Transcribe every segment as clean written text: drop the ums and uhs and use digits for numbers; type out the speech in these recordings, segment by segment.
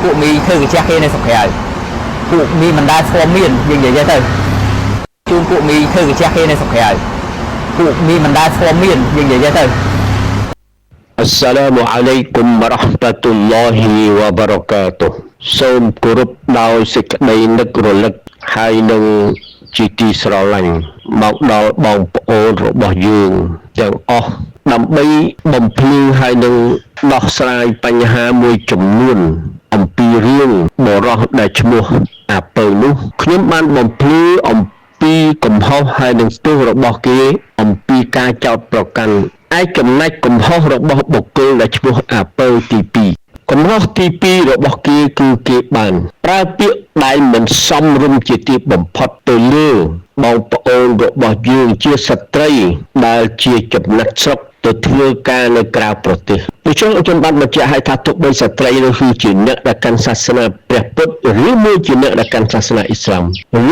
ពួកមីធ្វើកាជះគេនៅស្រុកក្រៅពួកមីមិនដែលស្គាល់មានយើងនិយាយទៅជូនពួកមីធ្វើកាជះគេនៅស្រុកក្រៅពួកមីមិនដែលស្គាល់មានយើងនិយាយទៅ السلام عليكم ورحمة الله وبركاته សូមគោរពដោយសេចក្តីនឹករលឹកហើយនឹងជាទីស្រឡាញ់មកដល់បងប្អូនរបស់យើងទាំងអស់ដើម្បីបំភ្លឺហើយនឹងដោះស្រាយបញ្ហាមួយចំនួនអំពីរឿងបរោះដែលឈ្មោះអាពៅនោះខ្ញុំបានបំភ្លឺអំពីកំហុសហើយនឹងទោសរបស់គេអំពីការចោទប្រកាន់ឯចំណែកកំហុសរបស់បុគ្គលដែលឈ្មោះអាពៅទី2កំហុសទី2របស់គេគឺគេបានប្រើពាក្យដែលមិនសមរម្យជាទីបំផុតទៅលើបងប្អូនរបស់យើងជាស្ត្រីដែលជាចំណាត់ស្រុកទៅធ្វើការនៅក្រៅប្រទេសដូច្នេះខ្ញុំបានបញ្ជាក់ឲ្យថាទោះបីស្ត្រីនោះគឺជាអ្នកដែលកាន់សាសនាព្រះពុទ្ធឬមួយជាអ្នកដែលកាន់សាសនាអ៊ីស្លាម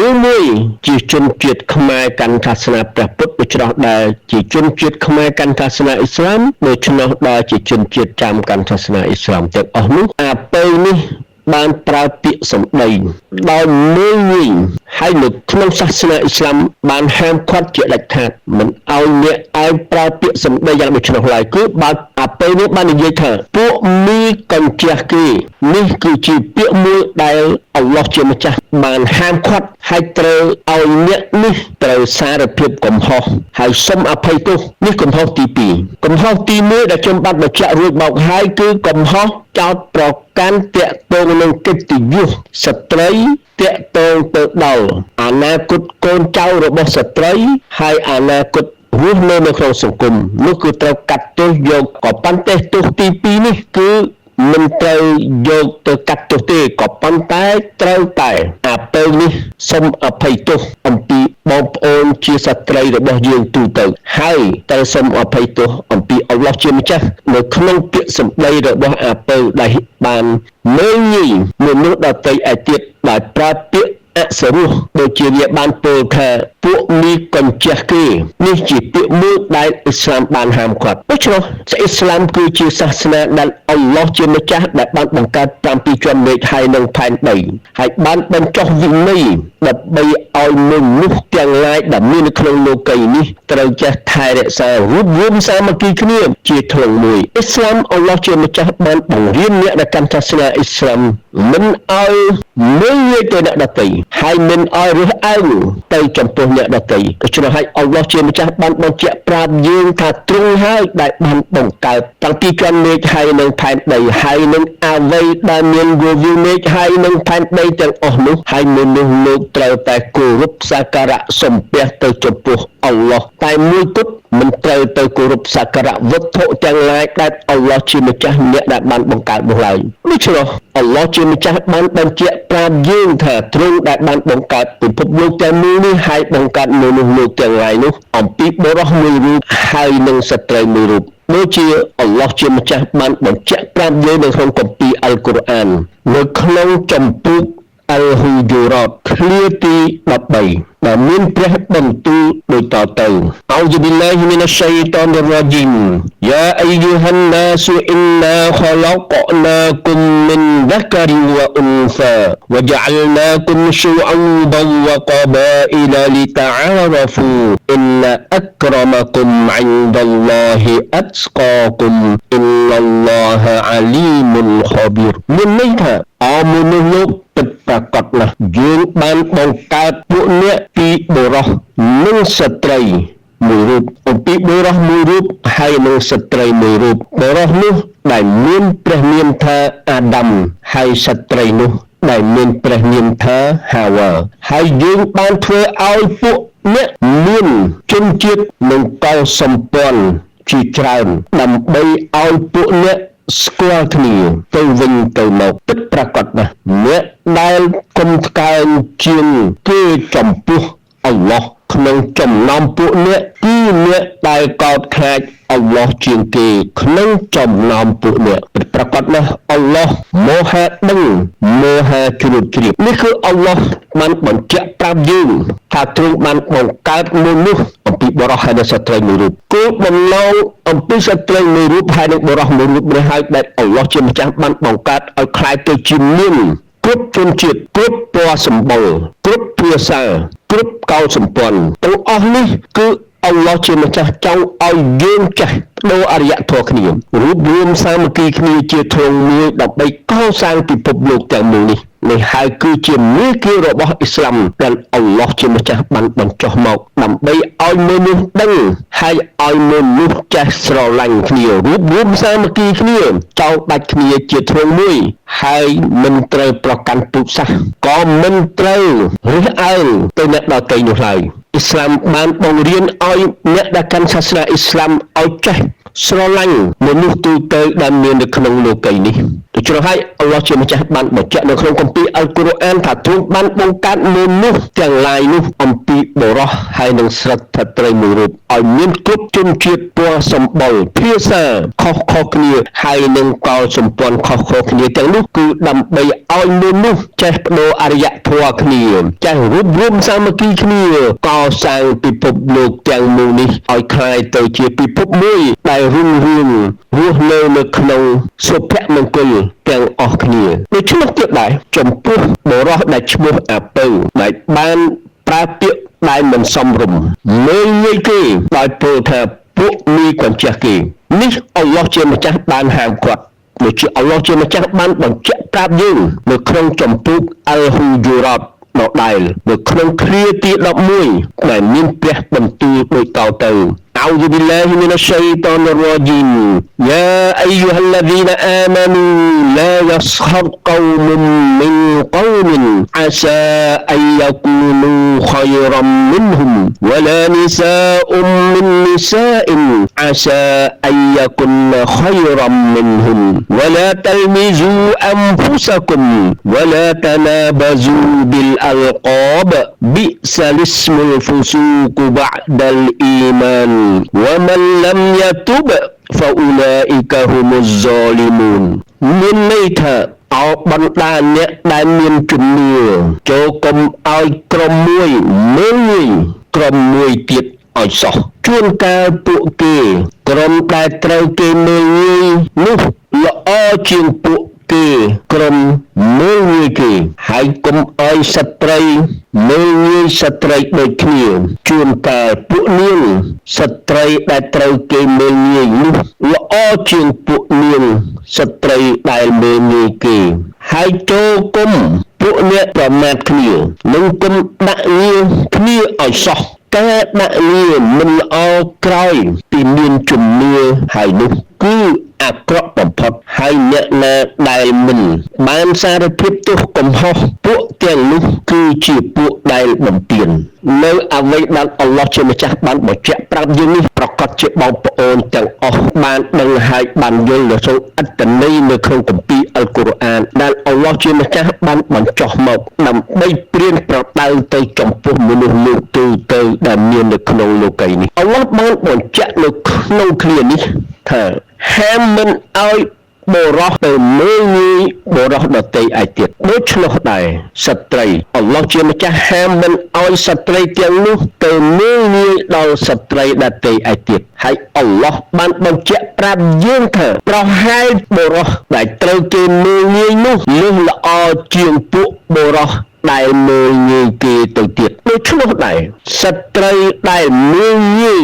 ឬមួយជាជនជាតិខ្មែរកាន់សាសនាព្រះពុទ្ធដូច្នោះដែលជាជនជាតិខ្មែរកាន់សាសនាអ៊ីស្លាមដូច្នោះដែលជាជនជាតិចាមកាន់សាសនាអ៊ីស្លាមទាំងអស់នោះអាពៅនេះបានប្រើពាក្យសម្ដីដោយមើលងាយហើយនៅក្នុងសាសនាអ៊ីស្លាមបានហាមឃាត់ជាដាច់ខាតមិនឲ្យអ្នកឯងប្រើពាក្យសម្ដីយ៉ាងដូច្នោះឡើយគឺបើអាពេលនេះបាននិយាយថាពួកមីកញ្ជះគេនេះគឺជាពាក្យមួយដែលអល់ឡោះជាម្ចាស់បានហាមឃាត់ហើយត្រូវឲ្យអ្នកនេះត្រូវសារភាពកំហុសហើយសុំអភ័យទោសនេះកំហុសទី2កំហុសទី1ដែលខ្ញុំបានបញ្ជាក់រួចមកហើយគឺកំហុសចោតប្រកាន់តាក់ទងនឹងកិត្តិយសស្ត្រីតាក់ទងទៅដល់អនាគតកូនចៅរបស់ស្ត្រីហើយអនាគតរស់នៅនៅក្នុងសង្គមនោះគឺត្រូវកាត់ទោសយកក៏ប៉ុន្តែទោសទី2នេះគឺមិនត្រូវយកទៅកាត់ទោសទេក៏ប៉ុន្តែត្រូវតែអាពៅនេះសូមអភ័យទោសអំពីបងប្អូនជាស្ត្រីរបស់យើងទូទៅហើយត្រូវសូមអភ័យទោសអំពីអល់ឡោះជាម្ចាស់នៅក្នុងពាក្យសម្ដីរបស់អាពៅដែលបានមើលងាយមនុស្សដទៃឯទៀតដោយប្រើពាក្យអសរោះដូចជាវាបានពោលថាពួកមីកញ្ជះគេនេះជាពាក្យមួយដែលអ៊ីស្លាមបានហាមឃាត់ដូច្នោះអ៊ីស្លាមគឺជាសាសនាដែលអល់ឡោះជាម្ចាស់ដែលបានបង្កើតតាំងពីជាន់មេឃហើយនិងផែនដីហើយបានបញ្ចុះវិន័យដើម្បីឲ្យមនុស្សទាំងឡាយដែលមាននៅក្នុងលោកីយ៍នេះត្រូវចេះថែរក្សារួបរួមសាមគ្គីគ្នាជាធ្លុងមួយអ៊ីស្លាមអល់ឡោះជាម្ចាស់បានបង្រៀនអ្នកដែលកាន់សាសនាអ៊ីស្លាមមិនឲ្យមើលងាយទៅអ្នកដទៃហើយមិនឲ្យរើសអើងទៅចំពោះអ្នកដទៃដូច្នោះហើយអល់ឡោះជាម្ចាស់បានបញ្ជាក់ប្រាប់យើងថាទ្រង់ហើយដែលបានបង្កើតតាំងពីជាន់មេឃហើយនិងផែនដីហើយនឹងអ្វីដែលមានវវាមេឃហើយនិងផែនដីទាំងអស់នោះហើយមនុស្សលោកត្រូវតែគោរពសក្ការៈសំពះទៅចំពោះអល់ឡោះតែមួយគត់មិនត្រូវទៅគោរពសក្ការៈវត្ថុទាំងឡាយដែលអល់ឡោះជាម្ចាស់អ្នកដែលបានបង្កើតនោះឡើយដូច្នោះអល់ឡោះជាម្ចាស់បានបញ្ជាក់ប្រាប់យើងថាទ្រង់ដែលបានបង្កើតពិភពលោកទាំងមូលនេះហើយបង្កើតមនុស្សលោកទាំងឡាយនោះអំពីបុរសមួយរូបហើយនិងស្ត្រីមួយរូបដូចជាអល់ឡោះជាម្ចាស់បានបញ្ជាក់ប្រាប់យើងនៅក្នុងគម្ពីរអល់កុរអាននៅក្នុងចម្ពោះអល់ហ៊ូជូរ៉តឃ្លាទី13ដែលមានព្រះបន្ទូលដូចតទៅអោយប៊ីឡាហ៊ីមីនស្ឆៃតានរ៉ាជីមយ៉ាអៃយូហានណាស៊ូអ៊ីនណាខលកណាគុមមិនហ្សការីវអ៊ុនហ្សាវជអលណាគុមស៊ូអ៊ូបវកបាអ៊ីឡាលីតាអារហ្វូអ៊ីនអក្រមគុមអិនដលឡោហ៊ីអត្កាគុមអ៊ីនអល់ឡោះអាលីមុនខប៊ីរមានន័យថាអមនុស្សលោកពិតប្រាកដណាស់យើងបានបង្កើតពួកអ្នកពីបុរសនិងស្ត្រីមួយរូបអំពីបុរសមួយរូបហើយនិងស្ត្រីមួយរូបបុរសនោះដែលមានព្រះនាមថាអាដាមហើយស្ត្រីនោះដែលមានព្រះនាមថាហាវ៉ាហើយយើងបានធ្វើឲ្យពួកអ្នកមានជនជាតិនិងកុលសម្ព័ន្ធជាច្រើនដើម្បីឲ្យពួកអ្នកស្គាល់គ្នាទៅវិញទៅមកពិតប្រាកដណាស់អ្នកដែលគុំថ្កើងជាងគេចំពោះអល់ឡោះក្នុងចំណោមពួកអ្នកគឺអ្នកដែលកោតខ្លាចអល់ឡោះជាងគេក្នុងចំណោមពួកអ្នកពិតប្រាកដណាស់អល់ឡោះម ហាដឹងមហាជ្រួតជ្រាបនេះគឺអល់ឡោះបានបញ្ជាក់ប្រាប់យើងថាទ្រង់បានបង្កើតមនុស្សអំពីបុរសហើយនិងស្ត្រីមួយរូបគោលបំណងអំពីស្ត្រីមួយរូបហើយនិងបុរសមួយរូបនេះហើយដែលអល់ឡោះជាម្ចាស់បានបង្កើតឲ្យក្លាយទៅជាមានគ្រប់ជនជាតិគ្រប់ពណ៌សម្បុរគ្រប់ភាសាគ្រប់កោលសម្ព័ន្ធទាំងអស់នេះគឺអល់ឡោះជាម្ចាស់ចង់ឲ្យយើងចេះដូរអរិយធម៌គ្នារួបរួមសាមគ្គីគ្នាជាធ្លុងមួយដើម្បីកសាងពិភពលោកទាំងមូលនេះនេះហើយគឺជាមេគារបស់អ៊ីស្លាមដែលអល់ឡោះជាម្ចាស់បានបញ្ចុះមកដើម្បីឲ្យមនុស្សដឹងហើយឲ្យមនុស្សចេះស្រឡាញ់គ្នារួបរួមសាមគ្គីគ្នាចោលដាច់គ្នាជាធ្លុងមួយហើយមិនត្រូវប្រកាន់ពូជសាសន៍ក៏មិនត្រូវរើសអើងទៅអ្នកដទៃនោះឡើយអ៊ីស្លាមបានបង្រៀនឲ្យអ្នកដែលកាន់សាសនាអ៊ីស្លាមឲ្យចេះស្រឡាញ់មនុស្សទូទៅដែលមាននៅក្នុងលោកីយ៍នេះដូច្នោះហើយអល់ឡោះជាម្ចាស់បានបញ្ជាក់នៅក្នុងគម្ពីរអល់កុរអានថាទ្រង់បានបង្កើតមនុស្សទាំងឡាយនោះអំពីបុរសហើយនិងស្ត្រីមួយរូបឲ្យមានគ្រប់ជនជាតិពណ៌សម្បុរភាសាខុសៗគ្នាហើយនឹងកោលសម្ព័ន្ធខុសៗគ្នាទាំងនោះគឺដើម្បីឲ្យមនុស្សចេះបដូរអរិយធម៌គ្នាចេះរួបរួមសាមគ្គីគ្នាកសាងពិភពលោកទាំងមូលនេះឲ្យក្លាយទៅជាពិភពមួយដែលរុងរឿងរស់នៅក្នុងសុភមង្គលទាំងអស់គ្នាដូច្នោះទៀតដែរចំពោះបុរសដែលឈ្មោះអាពៅដែលបានប្រើពាក្យដែលមិនសមរម្យមើលងាយគេដោយពោលថាពួកមីកញ្ចេះគេនេះអល់ឡោះជាម្ចាស់បានហាមគាត់ដូចជាអល់ឡោះជាម្ចាស់បានបញ្ជាក់ប្រាប់យើងនៅក្នុងចម្ពោះអល់ហ៊ូយូរ៉ាត់ដដែលនៅក្នុងឃ្លាទី11ដែលមានព្រះបន្ទូលដូចតទៅ أعوذ بالله من الشيطان الرجيم يا أيها الذين آمنوا لا يسخر قوم من قوم عسى أن يكونوا خيرا منهم ولا نساء من نساء عسى أن يكن خيرا منهم ولا تلمزوا أنفسكم ولا تنابزوا بالألقاب بئس الاسم الفسوق بعد الإيمان ومن لم يتب فأولئك هم الظالمون មានន័យថាអោបណ្ដាអ្នកដែលមានជំនឿចូលកុំឲ្យក្រុមមួយមើលងាយក្រុមមួយទៀតឲ្យសោះជួនកាលពួកគេក្រុមដែលត្រូវគេមើលងាយនោះល្អជាងពួកគេក្រុមមើលងាយគេហើយកុំឲ្យស្ត្រីមើលងាយស្ត្រីដូចគ្នាជួនកាលពួកនាងស្ត្រីដែលត្រូវគេមើលងាយនោះល្អជាងពួកនាងស្ត្រីដែលមើលងាយគេហើយចូលគុំពួកអ្នកប្រមាថគ្នានិងគុំដាក់ងារគ្នាឲ្យសោះការដាក់ងារមិនល្អក្រោយពីមានជំនឿហើយនោះគឺអាក្រក់បំផុតហើយអ្នកណាដែលមិនបានសារភាពទោសកំហុសពួកទាំងនោះគឺជាពួកដែលបំពាននៅអ្វីដែលអល់ឡោះជាម្ចាស់បានបញ្ជាក់ប្រាប់យើងនេះប្រកាសជាបងប្អូនទាំងអស់បានដឹងហើយបានយល់នៅក្នុងអត្ថន័យនៅក្នុងគម្ពីរអល់កុរអានដែលអល់ឡោះជាម្ចាស់បានបញ្ចុះមកដើម្បីព្រៀនប្រដៅទៅចំពោះមនុស្សលោកទូទៅដែលមាននៅក្នុងលោកីយ៍នេះអល់ឡោះបានបញ្ជាក់នៅក្នុងឃ្លានេះថាហាមមិនឲ្យបុរសទៅមើលងាយបុរសដទៃឯទៀតដូច្នោះដែរស្ត្រីអល់ឡោះជាម្ចាស់ហាមមិនឲ្យស្ត្រីទាំងនោះទៅមើលងាយដល់ស្ត្រីដទៃឯទៀតហើយអល់ឡោះបានបញ្ជាក់ប្រាប់យើងថាប្រហែលបុរសដែលត្រូវគេមើលងាយនោះលើសល្អជាងពួកបុរសដែលមើលងាយគេទៅទៀតដូច្នោះដែរស្ត្រីដែលមើលងាយ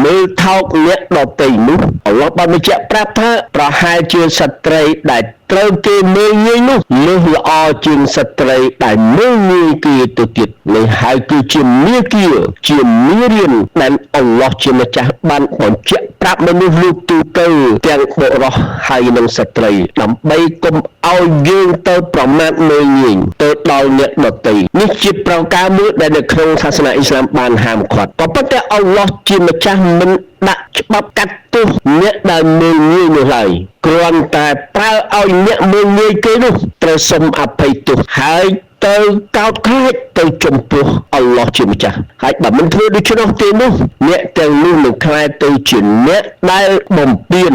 មើលថោកអ្នកដទៃនោះអល់ឡោះបានបញ្ជាក់ប្រាប់ថាប្រហែលជាស្ត្រីដែលត្រូវគេមើលងាយនោះលើសល្អជាងស្ត្រីដែលមើលងាយគេទៅទៀតនេះហើយគឺជាមេគាជាមេរៀនដែលអល់ឡោះជាម្ចាស់បានបញ្ជាក់ប្រាប់មនុស្សលោកទូទៅទាំងបុរសហើយនិងស្ត្រីដើម្បីកុំឲ្យយើងទៅប្រមាថមើលងាយទៅដល់អ្នកដទៃនេះជាប្រការមួយដែលនៅក្នុងសាសនាអ៊ីស្លាមបានហាមឃាត់ក៏ប៉ុន្តែអល់ឡោះជាម្ចាស់មិនដាក់ច្បាប់កាត់ទោសអ្នកដែលមើលងាយនោះឡើយគ្រាន់តែប្រើឲ្យអ្នកមើលងាយគេនោះត្រូវសុំអភ័យទោសហើយទៅកោតខ្លាចទៅចំពោះអល់ឡោះជាម្ចាស់ហើយបើមិនធ្វើដូច្នោះទេនោះអ្នកទាំងនោះនឹងក្លាយទៅជាអ្នកដែលបំពាន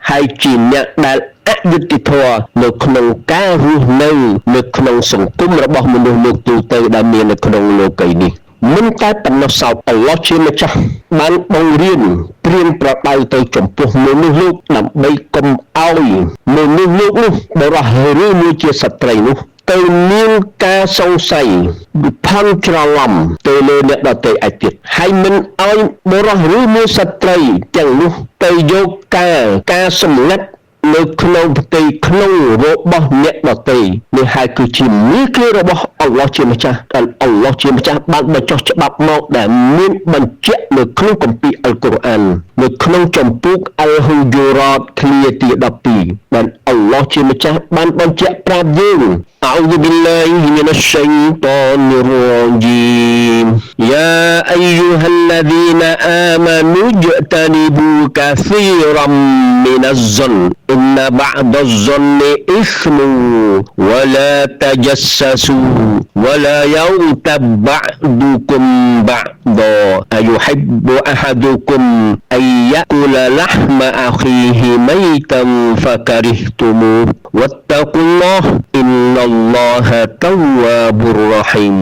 ហើយជាអ្នកដែល អយុត្តិធម៌នៅក្នុងការរស់នៅនៅក្នុងសង្គមរបស់មនុស្សលោកទូទៅដែលមាននៅក្នុងលោកីយ៍នេះ។ មិនតែប៉ុណ្ណោះសោត អល់ឡោះជាម្ចាស់បានបង្រៀនព្រៀនប្រដៅទៅចំពោះមនុស្សលោក ដើម្បីកុំឲ្យមនុស្សលោកនោះ បុរសឬមួយជាស្ត្រីនោះ ទៅមានការសង្ស័យផន់ច្រឡំទៅលើអ្នកដទៃឯទៀត ហើយមិនឲ្យបុរសឬមួយស្ត្រីទាំងនោះទៅយកការសម្ងាត់នៅក្នុងផ្ទៃក្នុងរបស់អ្នកដទៃ។ នេះហើយគឺជាមេគារបស់អល់ឡោះជាម្ចាស់ ដែលអល់ឡោះជាម្ចាស់បានបញ្ចុះច្បាប់មក ដែលមានបញ្ជាក់នៅក្នុងគម្ពីរអល់កុរអាន នៅក្នុងចម្ពោះអល់ហ៊ូយូរ៉ាត ឃ្លាទី12 ដែលអល់ឡោះជាម្ចាស់បានបញ្ជាក់ប្រាប់យើង أعوذ بالله من الشيطان الرجيم يا أيها الذين آمنوا اجتنبوا كثيرا من الظن إن بعض الظن إثم ولا تجسسوا ولا يغتب بعضكم بعضا أيحب أحدكم أن يأكل لحم أخيه ميتا فكرهتموه واتقوا الله إن الله تواب رحيم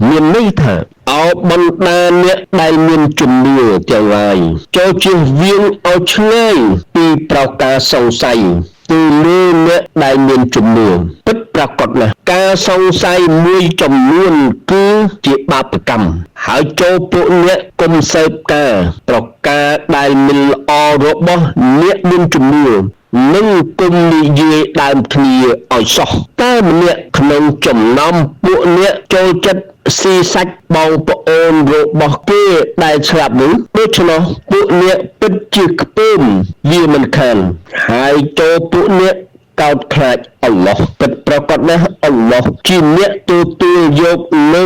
មានន័យថា អោបណ្ដាអ្នកដែលមានជំនឿទាំងឡាយ ចូលជៀសវាងឲ្យឆ្ងាយពីប្រការសង្ស័យទៅលើអ្នកដែលមានជំនឿ ពិតប្រាកដណាស់ ការសង្ស័យមួយចំនួនគឺជាបាបកម្ម ហើយចូលពួកអ្នកកុំស៊ើបការប្រការដែលមិនល្អរបស់អ្នកមានជំនឿ និងគុំនិយាយដើមគ្នាឲ្យសោះ។ តើម្នាក់ក្នុងចំណោមពួកអ្នកចូលចិត្តស៊ីសាច់បងប្អូនរបស់គេដែលស្លាប់នោះ? ដូច្នោះពួកអ្នកពិតជាខ្ពើមវាមិនខាន ហើយចូលពួកអ្នកកោតខ្លាចអល់ឡោះ ពិតប្រាកដណាស់ អល់ឡោះជាអ្នកទទួលយកនៅ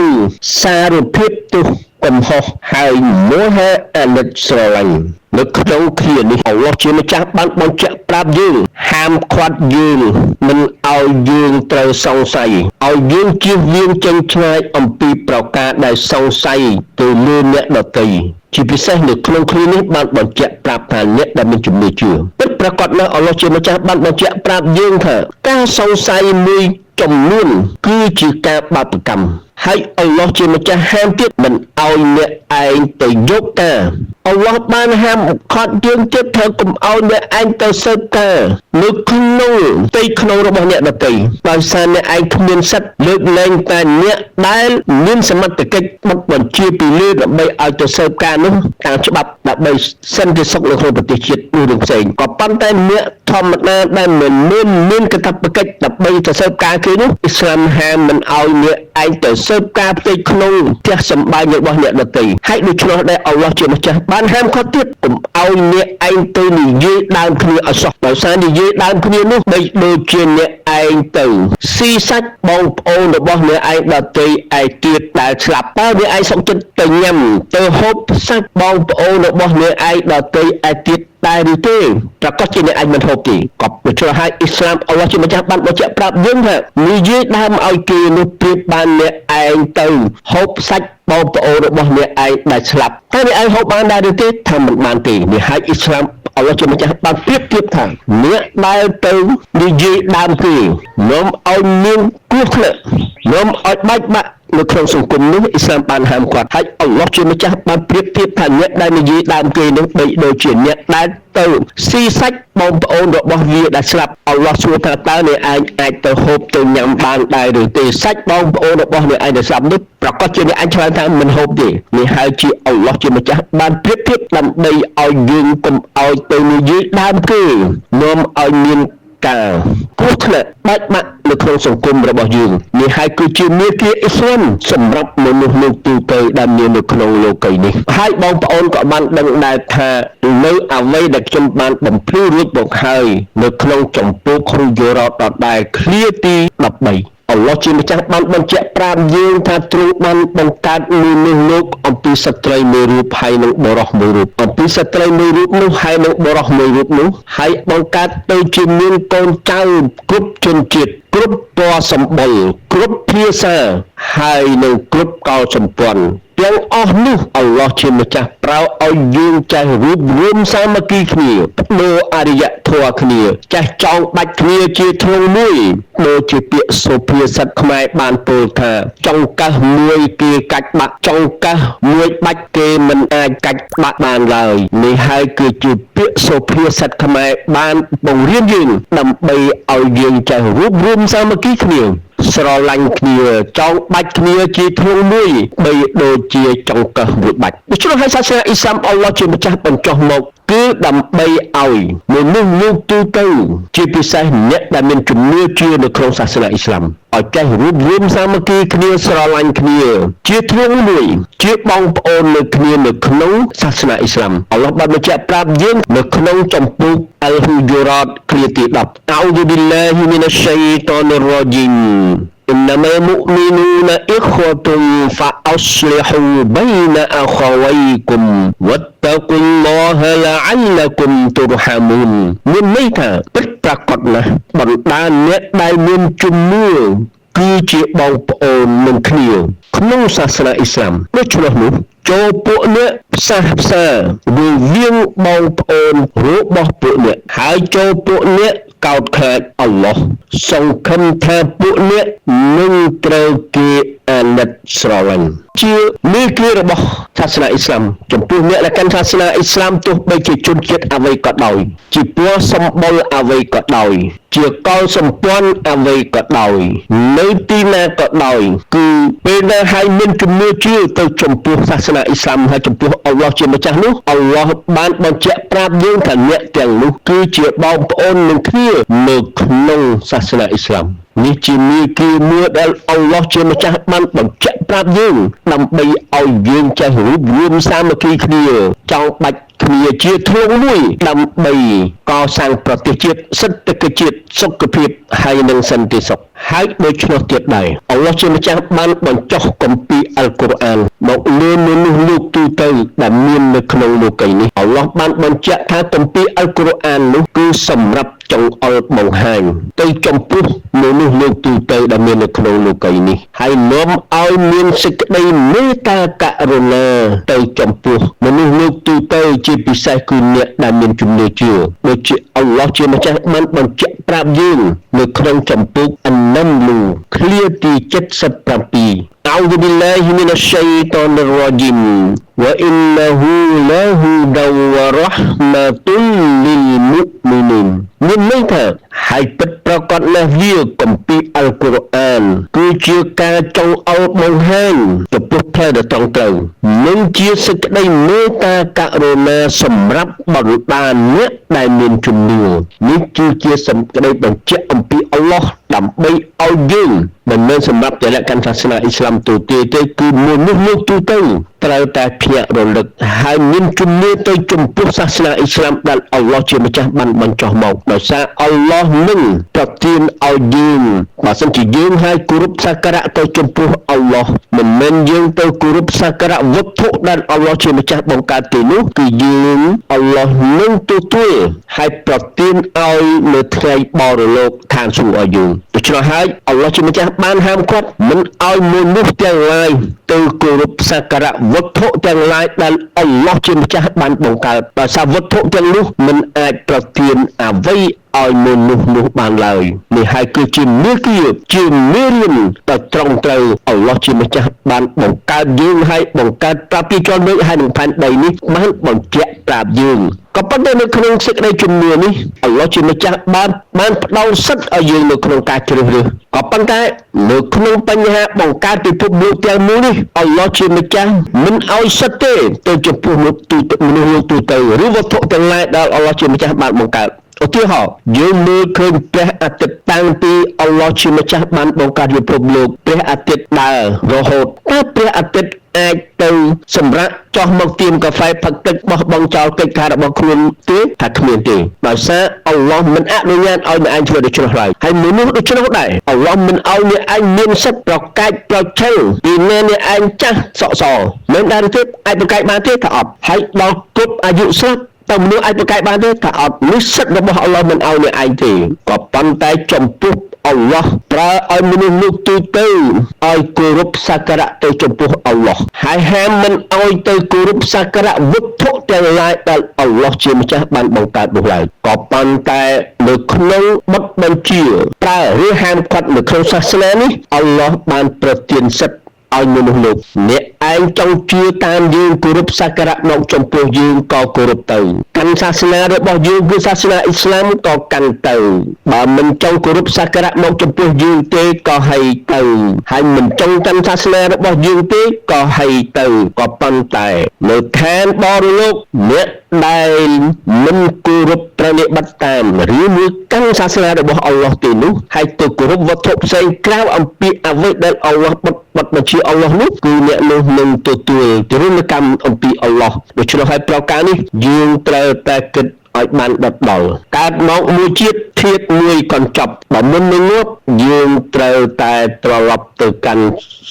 សារភាពទោសកំហុស ហើយមហាអាណិតស្រឡាញ់។ នៅក្នុងឃ្លានេះ អល់ឡោះជាម្ចាស់បានបញ្ជាក់ប្រាប់យើង ហាមឃាត់យើងមិនឲ្យយើងត្រូវសង្ស័យ ឲ្យយើងជៀសវាងចេញឆ្ងាយអំពីប្រការដែលសង្ស័យទៅលើអ្នកដទៃ ជាពិសេសនៅក្នុងឃ្លានេះបានបញ្ជាក់ប្រាប់ថា អ្នកដែលមានជំនឿជឿ។ ពិតប្រាកដណាស់ អល់ឡោះជាម្ចាស់បានបញ្ជាក់ប្រាប់យើងថា ការសង្ស័យមួយចំនួនគឺជាការបដកម្ម ហើយអល់ឡោះជាម្ចាស់ហាមទៀតមិនឲ្យអ្នកឯងទៅយកការ អល់ឡោះបានហាមឃាត់យើងទៀតថា កុំឲ្យអ្នកឯងទៅស៊ើបការនៅក្នុងផ្ទៃក្នុងរបស់អ្នកដទៃ ដោយសារអ្នកឯងគ្មានសិទ្ធិ លើកលែងតែអ្នកដែលមានសមត្ថកិច្ចបទបញ្ជាពីលើដើម្បីឲ្យទៅស៊ើបការនោះតាមច្បាប់ ដើម្បីសន្តិសុខនៅក្នុងប្រទេសជាតិ នោះរឿងផ្សេង ក៏ប៉ុន្តែអ្នកធម្មតាដែលមិនមានមានកាតព្វកិច្ចដើម្បីទៅស៊ើបការគេនោះ អ៊ីស្លាមហាមមិនឲ្យអ្នកឯងទៅស៊ើបការផ្ទៃក្នុងផ្ទះសម្បែងរបស់អ្នកដទៃ។ ហើយដូច្នោះដែរ អល់ឡោះជាម្ចាស់បានហាមឃាត់ទៀត កុំឲ្យអ្នកឯងទៅនិយាយដើមគ្នាឲ្យសោះ ដោយសារនិយាយដើមគ្នានោះ បីដូចជាអ្នកឯងទៅស៊ីសាច់បងប្អូនរបស់អ្នកឯងដទៃឯទៀតដែលស្លាប់។ តើអ្នកឯងសុខចិត្តទៅញ៉ាំទៅហូបសាច់បងប្អូនរបស់អ្នកឯងដទៃឯទៀតតែឬទេ? ប្រកាសជាអ្នកឯងមិនហូបទេ។ ក៏ដូច្នោះហើយ អ៊ីស្លាមអល់ឡោះជាម្ចាស់បានបញ្ជាក់ប្រាប់យើងថា និយាយដើមឲ្យគេនោះ ប្រៀបបានអ្នកឯងទៅហូបសាច់បងប្អូនរបស់អ្នកឯងដែលស្លាប់ តែអ្នកឯងហូបបានដែរឬទេ? ថាមិនបានទេ។ នេះហើយ អ៊ីស្លាមអល់ឡោះជាម្ចាស់បានប្រៀបធៀបថា អ្នកដែលទៅនិយាយដើមគេនាំឲ្យមានគ្រោះថ្នាក់ នាំឲ្យបែកបាក់នៅក្នុងសង្គមនោះ អ៊ីស្លាមបានហាមឃាត់ ហើយអល់ឡោះជាម្ចាស់បានប្រៀបធៀបថា អ្នកដែលនិយាយដើមគេនោះ បីដូចជាអ្នកដែលទៅស៊ីសាច់បងប្អូនរបស់វាដែលស្លាប់។ អល់ឡោះសួរថា តើអ្នកឯងអាចទៅហូបទៅញ៉ាំបានដែរឬទេ សាច់បងប្អូនរបស់អ្នកឯងដែលស្លាប់នោះ? ប្រកាសជាអ្នកឯងឆ្លើយថាមិនហូបទេ។ នេះហើយជាអល់ឡោះជាម្ចាស់បានប្រៀបធៀប ដើម្បីឲ្យយើងកុំឲ្យទៅនិយាយដើមគេ នាំឲ្យមានការគ្រោះថ្នាក់បែកបាក់នៅក្នុងសង្គមរបស់យើង។ នេះហើយគឺជាមេគាអ៊ីស្លាមសម្រាប់មនុស្សលោកទូទៅដែលមាននៅក្នុងលោកីយ៍នេះ។ ហើយបងប្អូនក៏បានដឹងដែរថា នៅអ្វីដែលខ្ញុំបានបំភ្លឺរួចមកហើយ នៅក្នុងចម្ពោះគ្រូយរ៉តដដែល ឃ្លាទី13 អល់ឡោះជាម្ចាស់បានបញ្ជាក់ប្រាប់យើងថា ទ្រង់បានបង្កើតមនុស្សលោកអំពីស្ត្រីមួយរូបហើយនិងបុរសមួយរូប អំពីស្ត្រីមួយរូបនោះហើយនិងបុរសមួយរូបនោះ ហើយបង្កើតទៅជាមានកូនចៅគ្រប់ជនជាតិ គ្រប់ពណ៌សម្បុរ គ្រប់ភាសា ហើយនិងគ្រប់កោសម្ព័ន្ធ ទាំងអស់នោះអល់ឡោះជាម្ចាស់ប្រើឲ្យយើងចេះរួបរួមសាមគ្គីគ្នាបដូរអរិយធម៌គ្នាចេះចងបាច់គ្នាជាធ្លុងមួយដូចជាពាក្យសុភាសិតខ្មែរបានពោលថាចង្កឹះមួយគេកាច់បាក់ចង្កឹះមួយបាច់គេមិនអាចកាច់បាក់បានឡើយនេះហើយគឺជាពាក្យសុភាសិតខ្មែរបានបង្រៀនយើងដើម្បីឲ្យយើងចេះរួបរួមសាមគ្គីគ្នាស្រឡាញ់គ្នាចងបាច់គ្នាជាធ្លុងមួយបីដូចជាចង្កឹះមួយបាច់ដូច្នោះហើយសាសនាអ៊ីស្លាមអល់ឡោះជាម្ចាស់បញ្ចុះមកគឺដើម្បីឲ្យមនុស្សលោកទូទៅជាពិសេសអ្នកដែលមានជំនឿជឿនៅក្នុងសាសនាអ៊ីស្លាមឲ្យចេះរួបរួមសាមគ្គីគ្នាស្រឡាញ់គ្នាជាធ្លុងមួយជាបងប្អូននៅគ្នានៅក្នុងសាសនាអ៊ីស្លាមអល់ឡោះបានបញ្ជាក់ប្រាប់យើងនៅក្នុងចម្ពោះអល់ហ៊ូជូរ៉ាតឃ្លាទី10អ៊ូឌូប៊ីឡាហ៊ីមីណាស្ឆៃតានិររ៉ាជីម إنما المؤمنون إخوة فأصلحوا بين أخويكم واتقوا الله لعلكم ترحمون មានន័យថាពិតប្រាកដណាស់បណ្ដាអ្នកដែលមានជំនឿគឺជាបងប្អូននឹងគ្នាក្នុងសាសនាអ៊ីស្លាមដូច្នោះនោះចូលពួកអ្នកផ្សះផ្សារវាងបងប្អូនរបស់ពួកអ្នកហើយចូលពួកអ្នកកោតខ្លាចអល់ឡោះសង្ឃឹមថាពួកអ្នកនឹងត្រូវគេអាណិតស្រឡាញ់ជាមេគារបស់សាសនាអ៊ីស្លាមចំពោះអ្នកដែលកាន់សាសនាអ៊ីស្លាមទោះបីជាជនជាតិអ្វីក៏ដោយជាពណ៌សម្បុរអ្វីក៏ដោយជាកលសម្ព័ន្ធអ្វីក៏ដោយនៅទីណាក៏ដោយគឺពេលណាហើយមានជំនឿជឿទៅចំពោះសាសនាអ៊ីស្លាមហើយចំពោះអល់ឡោះជាម្ចាស់នោះអល់ឡោះបានបញ្ជាក់ប្រាប់យើងថាអ្នកទាំងនោះគឺជាបងប្អូននឹងគ្នានៅក្នុងសាសនាអ៊ីស្លាមនេះជាមេគាមួយដែលអល់ឡោះជាម្ចាស់បានបញ្ជាក់ប្រាប់យើងដើម្បីឲ្យយើងចេះរួបរួមសាមគ្គីគ្នាចង់បាច់គ្នាជាធ្លុងមួយដើម្បីកសាងប្រទេសជាតិសេដ្ឋកិច្ចជាតិសុខភាពហើយនិងសន្តិសុខហើយដូច្នោះទៀតដែរអល់ឡោះជាម្ចាស់បានបញ្ចុះគម្ពីរអល់កុរអានមកលើមនុស្សលោកទូទៅដែលមាននៅក្នុងលោកីនេះអល់ឡោះបានបញ្ជាក់ថាគម្ពីរអល់កុរអាននោះគឺសម្រាប់ចង្អុលបង្ហាញទៅចំពោះមនុស្សលោកទូទៅដែលមាននៅក្នុងលោកីនេះហើយនាំឲ្យមានសេចក្តីមេត្តាករុណាទៅចំពោះមនុស្សលោកទូទៅជាពិសេសគឺអ្នកដែលមានជំនឿជឿដូចជាអល់ឡោះជាម្ចាស់បានបញ្ជាក់ប្រាប់យើងនៅក្នុងចម្ពោះអនណាំលូឃ្លាទី77 أعوذ بالله من الشيطان الرجيم وإنه لهدى ورحمة للمؤمنين មានន័យថាហើយពិតប្រាកដណាស់វាគម្ពីរអល់កុរអានគឺជាការចង្អុលបង្ហាញចំពោះផ្លូវដ៏ត្រង់ត្រូវនិងជាសេចក្តីមេត្តាករុណាសម្រាប់បណ្ដាអ្នកដែលមានជំនឿនេះគឺជាសេចក្តីបញ្ជាក់អំពីអល់ឡោះដើម្បីឲ្យយើងមិនមែនសម្រាប់តែលក្ខខណ្ឌសាសនាអ៊ីស្លាមទូទេទេគឺមនុស្សលោកទូទៅត្រូវតែភ្ញាក់រលឹកហើយមានជំនឿទៅចំពោះសាសនាអ៊ីស្លាមដែលអល់ឡោះជាម្ចាស់បានបញ្ចុះមកដោយសារអល់ឡោះនឹងប្រទានឲ្យយើងបើសិនជាយើងឲ្យគោរពសក្ការៈទៅចំពោះអល់ឡោះមិនមែនយើងទៅគោរពសក្ការៈវត្ថុដែលអល់ឡោះជាម្ចាស់បង្កើតទេនោះគឺយើងអល់ឡោះនឹងទទួលហើយប្រទានឲ្យនៅថ្ងៃបរលោកឋានសួគ៌ឲ្យយើងដូច្នោះហើយអល់ឡោះជាម្ចាស់បានហាមឃាត់មិនឲ្យមនុស្សទាំងឡាយទៅគោរពសក្ការៈវត្ថុទាំងឡាយដែលអល់ឡោះជាម្ចាស់បានបង្កើតដោយសារវត្ថុទាំងនោះមិនអាចប្រទានអ្វីឲ្យមនុស្សនោះបានឡើយនេះហើយគឺជាមេគាជាមេរៀនដ៏ត្រង់ត្រូវអល់ឡោះជាម្ចាស់បានបង្កើតយើងហើយបង្កើតប្រាប់ពីជនមេឃហើយនឹងផែនដីនេះបានបញ្ជាក់ប្រាប់យើងក៏ប៉ុន្តែនៅក្នុងសេចក្តីជំនឿនេះអល់ឡោះជាម្ចាស់បានផ្ដល់សិទ្ធិឲ្យយើងនៅក្នុងការជ្រើសរើសក៏ប៉ុន្តែនៅក្នុងបញ្ហាបង្កើតពិភពលោកទាំងមូលនេះអល់ឡោះជាម្ចាស់មិនឲ្យសិទ្ធិទេទៅចំពោះមនុស្សទូទៅមនុស្សលោកទូទៅឬវត្ថុទាំងឡាយដែលអល់ឡោះជាម្ចាស់បានបង្កើតឧទាហរណ៍យើងមើលឃើញព្រះអាទិត្យតាំងពីអល់ឡោះជាម្ចាស់បានបង្កើតពិភពលោកព្រះអាទិត្យដើររហូតតើព្រះអាទិត្យអាចទៅសម្រាប់ចោះមកទៀមកាហ្វេផឹកទឹកបោះបង់ចោលកិច្ចការរបស់ខ្លួនទេថាគ្មានទេដោយសារអល់ឡោះមិនអនុញ្ញាតឲ្យអ្នកឯងធ្វើដូច្នោះឡើយហើយមនុស្សដូច្នោះដែរអល់ឡោះមិនឲ្យអ្នកឯងមានសិទ្ធិប្រកែកប្រឆាំងពីអ្នកឯងចាស់សក់សមិនដែរទេអាចប្រកែកបានទេថាអត់ហើយដល់គ្រប់អាយុស្រាប់តើមនុស្សអាចប្រកែកបានទេថាអត់នេះសិទ្ធិរបស់អល់ឡោះមិនឲ្យអ្នកឯងទេក៏ប៉ុន្តែចំពោះ អល់ឡោះប្រើឲ្យមនុស្សលោកទូទៅឲ្យគោរពសក្ការៈទៅចំពោះអល់ឡោះហើយហាមមិនឲ្យទៅគោរពសក្ការៈវត្ថុទាំងឡាយដែលអល់ឡោះជាម្ចាស់បានបង្កើតនោះឡើយក៏ប៉ុន្តែនៅក្នុងបទបញ្ជាប្រើឬហាមឃាត់នៅក្នុងសាសនានេះអល់ឡោះបានប្រទានសិទ្ធិឲ្យមនុស្សលោកអ្នកឯងចង់ជឿតាមយើងគោរពសក្ការៈមកចំពោះយើងក៏គោរពទៅកាន់សាសនារបស់យើងគឺសាសនាអ៊ីស្លាមក៏កាន់ទៅបើមិនចង់គោរពសក្ការៈមកចំពោះយើងទេក៏ហីទៅហើយមិនចង់កាន់សាសនារបស់យើងទេក៏ហីទៅក៏ប៉ុន្តែនៅឋានបរលោកអ្នកដែលមិនគោរពប្រតិបត្តិតាមឬមួយកាន់សាសនារបស់អល់ឡោះទេនោះហើយទៅគោរពវត្ថុផ្សេងក្រៅអំពីអ្វីដែលអល់ឡោះបទបញ្ជាអល់ឡោះនោះគឺអ្នកនោះនឹងទទួលទរណកម្មអំពីអល់ឡោះដូច្នោះហើយប្រការនេះយើងត្រូវតែគិតឲ្យបានដិតដល់កើតមកមួយជាតិធាតុមួយកញ្ចប់បើមិននឹងងាប់យើងត្រូវតែត្រឡប់ទៅកាន់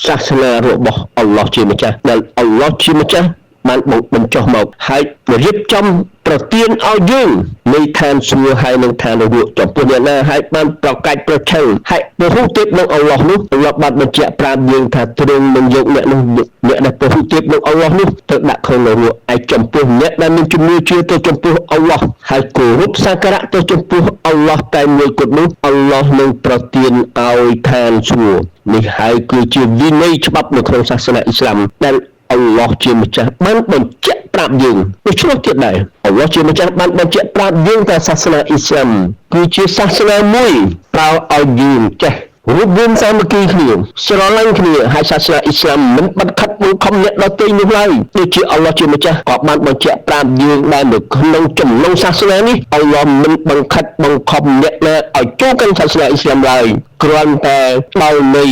សាសនារបស់អល់ឡោះជាម្ចាស់ដែលអល់ឡោះជាម្ចាស់បានបញ្ចុះមកហើយរៀបចំប្រទានឲ្យយើងនៃឋានសួគ៌ហើយនឹងឋាននរកចំពោះអ្នកណាហើយបានប្រកាច់ប្រឆាំងហើយពហុទេពនឹងអល់ឡោះនោះអល់ឡោះបានបញ្ជាក់ប្រាប់យើងថាទ្រង់នឹងយកអ្នកនោះអ្នកដែលពហុទេពនឹងអល់ឡោះនោះទៅដាក់ក្នុងនរកឯចំពោះអ្នកដែលមានជំនឿជឿទៅចំពោះអល់ឡោះហើយគោរពសក្ការៈទៅចំពោះអល់ឡោះតែមួយគត់នោះអល់ឡោះនឹងប្រទានឲ្យឋានសួគ៌នេះហើយគឺជាវិន័យច្បាប់នៅក្នុងសាសនាអ៊ីស្លាមដែលអល់ឡោះជាម្ចាស់បានបញ្ជាក់ប្រាប់យើងដូច្នោះទៀតដែរអល់ឡោះជាម្ចាស់បានបញ្ជាក់ប្រាប់យើងថាសាសនាអ៊ីស្លាមគឺជាសាសនាមួយប្រើឲ្យយើងចេះរួបរួមសាមគ្គីគ្នាស្រឡាញ់គ្នាហើយសាសនាអ៊ីស្លាមមិនបាត់ខិតបង្ខំអ្នកដទៃនោះឡើយដូចជាអល់ឡោះជាម្ចាស់ក៏បានបញ្ជាក់ប្រាប់យើងដែរនៅក្នុងចំណងសាសនានេះអល់ឡោះមិនបង្ខិតបង្ខំអ្នកណាឲ្យចូលកាន់សាសនាអ៊ីស្លាមឡើយគ្រាន់តែដោយនៃ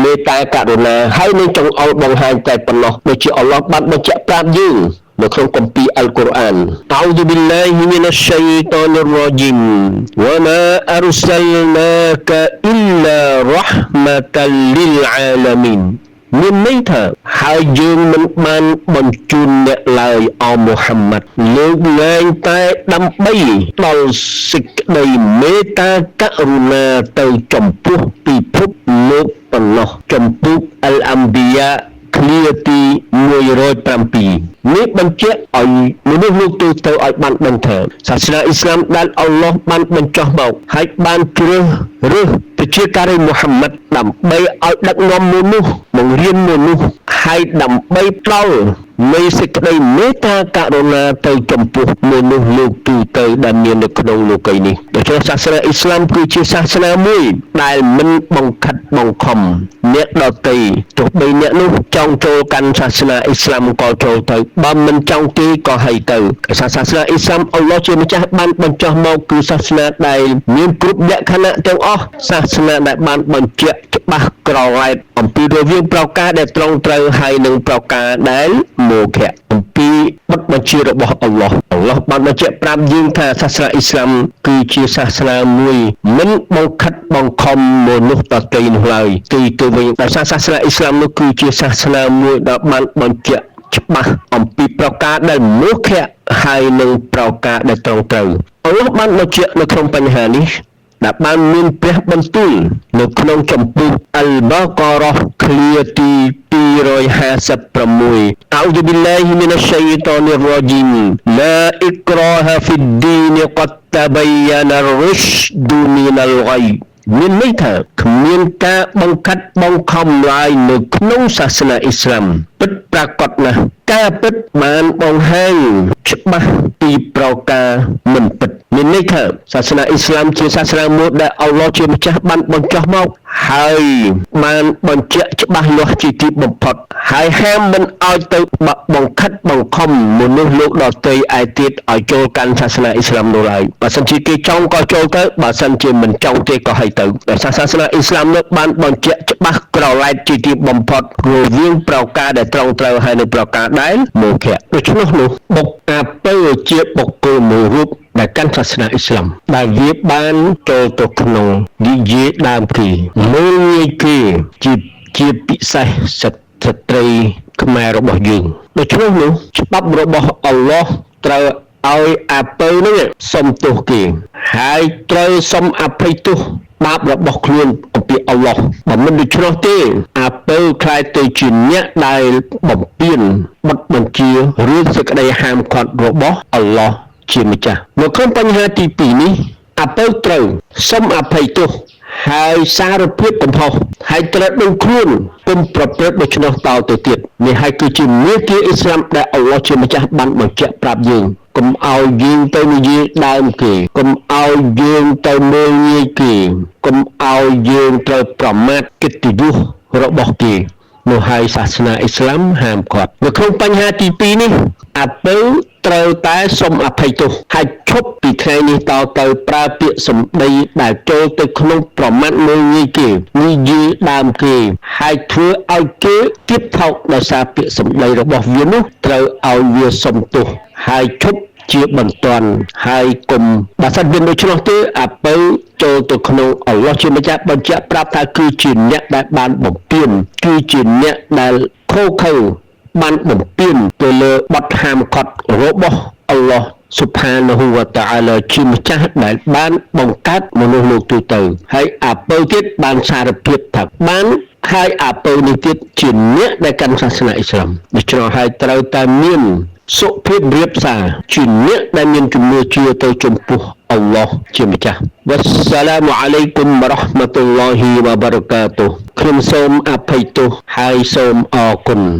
មេត្តាករុណាហើយនឹងចង្អុលបង្ហាញតែប៉ុណ្ណោះដូចជាអល់ឡោះបានបញ្ជាក់ប្រាប់យើងនៅក្នុងគម្ពីរអល់កុរអានអោឌូប៊ីឡាហ៊ីមីនាស្ឆៃតានិររ៉ជីមវ៉ាម៉ាអរសាលណាកាអ៊ីឡារ៉ហ្មតាលលីលអាឡាមីនមានន័យថាហើយយើងមិនបានបញ្ជូនអ្នកឡើយអមូហាម៉ាត់លើកលែងតែដើម្បីដល់សេចក្តីមេត្តាករុណាទៅចំពោះពិភពលោកប៉ុណ្ណោះចំពោះអលអាំប៊ីយ៉ាឃ្លាទី107នេះបញ្ជាក់ឲ្យមនុស្សលោកទូទៅឲ្យបានដឹងថាសាសនាអ៊ីស្លាមដែលអល់ឡោះបានបញ្ចុះមកហើយបានជ្រើសរើសប្រជាការីមូហាម៉ាត់ដើម្បីឲ្យដឹកនាំមនុស្សបង្រៀនមនុស្សហើយដើម្បីផ្ដល់នៃសេចក្តីមេត្តាករុណាទៅចំពោះមនុស្សលោកទូទៅដែលមាននៅក្នុងលោកីយ៍នេះដូច្នេះសាសនាអ៊ីស្លាមគឺជាសាសនាមួយដែលមិនបង្ខិតបង្ខំអ្នកដទៃទោះបីអ្នកនោះចង់ចូលកាន់សាសនាអ៊ីស្លាមក៏ចូលទៅបើមិនចង់ទេក៏ហីទៅសាសនាអ៊ីស្លាមអល់ឡោះជាម្ចាស់បានបញ្ចុះមកគឺសាសនាដែលមានគ្រប់លក្ខណៈទាំងអស់សាសនាដែលបានបញ្ជាក់ច្បាស់ក្រឡែតអំពីរវាងប្រការដែលត្រង់ត្រូវហើយនិងប្រការដែលមោឃៈអំពីបទបញ្ជារបស់អល់ឡោះអល់ឡោះបានបញ្ជាក់ប្រាប់យើងថាសាសនាអ៊ីស្លាមគឺជាសាសនាមួយមិនបង្ខិតបង្ខំមនុស្សដទៃនោះឡើយគឺទៅវិញដោយសារសាសនាអ៊ីស្លាមនោះគឺជាសាសនាមួយដែលបានបញ្ជាក់ច្បាស់អំពីប្រការដែលមោឃៈហើយនិងប្រការដែលត្រង់ត្រូវអល់ឡោះបានបញ្ជាក់នៅក្នុងបញ្ហានេះដែលបានមានព្រះបន្ទូលនៅក្នុងចម្ពោះអលបាការ៉ាឃ្លាទី256អោឌូប៊ីឡាហ៊ីមីនាស្ឆៃតានិររ៉ជីមឡាអ៊ីក្រាហហ្វីឌីនកាត់តបយ៉ានរុស្ឌូមីនលហ្គៃមានន័យថាគ្មានការបង្ខិតបង្ខំឡើយនៅក្នុងសាសនាអ៊ីស្លាមពិតប្រាកដណាស់ការពិតបានបង្ហាញច្បាស់ពីប្រការមិនពិតមានន័យថាសាសនាអ៊ីស្លាមជាសាសនាមួយដែលអល់ឡោះជាម្ចាស់បានបញ្ចុះមកហើយបានបញ្ជាក់ច្បាស់លាស់ជាទីបំផុតហើយហាមមិនឲ្យទៅបង្ខិតបង្ខំមនុស្សលោកដទៃឯទៀតឲ្យចូលកាន់សាសនាអ៊ីស្លាមនោះឡើយបើសិនជាគេចង់ក៏ចូលទៅបើសិនជាមិនចង់ទេក៏ឲ្យទៅដោយសារសាសនាអ៊ីស្លាមនោះបានបញ្ជាក់ច្បាស់ក្រឡែតជាទីបំផុតរវាងប្រការដែលត្រង់ត្រូវហើយនិងប្រការដែលមោឃៈដូច្នោះនោះបុកអាពើជាបុគ្គលមួយរូបដែលកាន់សាសនាអ៊ីស្លាមដែលវាបានចូលទៅក្នុងនិយាយដើមគេមើលងាយគេជាពិសេសស្ត្រីខ្មែររបស់យើងដូច្នោះនោះច្បាប់របស់អល់ឡោះត្រូវ ឲ្យអាពៅនឹងសុំទោសគេហើយត្រូវសុំអភ័យទោសបាបរបស់ខ្លួនអំពីអល់ឡោះបើមិនដូច្នោះទេអាពៅក្លាយទៅជាអ្នកដែលបំពានបទបញ្ជាឬសេចក្តីហាមឃាត់របស់អល់ឡោះជាម្ចាស់នៅក្នុងបញ្ហាទី2នេះអាពៅត្រូវសុំអភ័យទោសហើយសារភាពកំហុសហើយត្រូវដឹងខ្លួនគុំប្រព្រឹត្តដូច្នោះតទៅទៀតនេះហើយគឺជាមេគាអ៊ីស្លាមដែលអល់ឡោះជាម្ចាស់បានបញ្ជាក់ប្រាប់យើងកុំឲ្យយើងទៅនិយាយដើមគេកុំឲ្យយើងទៅមើលងាយគេកុំឲ្យយើងត្រូវប្រមាថកិត្តិយសរបស់គេនោះហើយសាសនាអ៊ីស្លាមហាមឃាត់នៅក្នុងបញ្ហាទី2នេះអាពៅត្រូវតែសុំអភ័យទោសហើយឈប់ពីថ្ងៃនេះតទៅប្រើពាក្យសម្ដីដែលចូលទៅក្នុងប្រមាថមើលងាយគេនិយាយដើមគេហើយធ្វើឲ្យគេទៀបថោកដោយសារពាក្យសម្ដីរបស់វានោះត្រូវឲ្យវាសុំទោសហើយឈប់ជាបន្ទាន់ហើយកុំបើសិនវាដូច្នោះទេអាពៅចូលទៅក្នុងអល់ឡោះជាម្ចាស់បញ្ជាក់ប្រាប់ថាគឺជាអ្នកដែលបានបំពានគឺជាអ្នកដែលខូខើបានបំពានទៅលើបទហាមឃាត់របស់អល់ឡោះស៊ុបហានហ៊ូវតាអាឡាជាម្ចាស់ដែលបានបង្កើតមនុស្សលោកទូទៅហើយអាពៅទៀតបានសារភាពថាបានហើយអាពៅនេះទៀតជាអ្នកដែលកាន់សាសនាអ៊ីស្លាមដូច្នោះហើយត្រូវតែមានសុភាពរៀបសារជាអ្នកដែលមានជំនឿជឿទៅចំពោះអល់ឡោះជាម្ចាស់វ៉ាសឡាមអាឡៃគុំវរ៉ាហ្មាតុលឡោហ៊ីវ៉ាបារកាតុខ្ញុំសូមអភ័យទោសហើយសូមអរគុណ។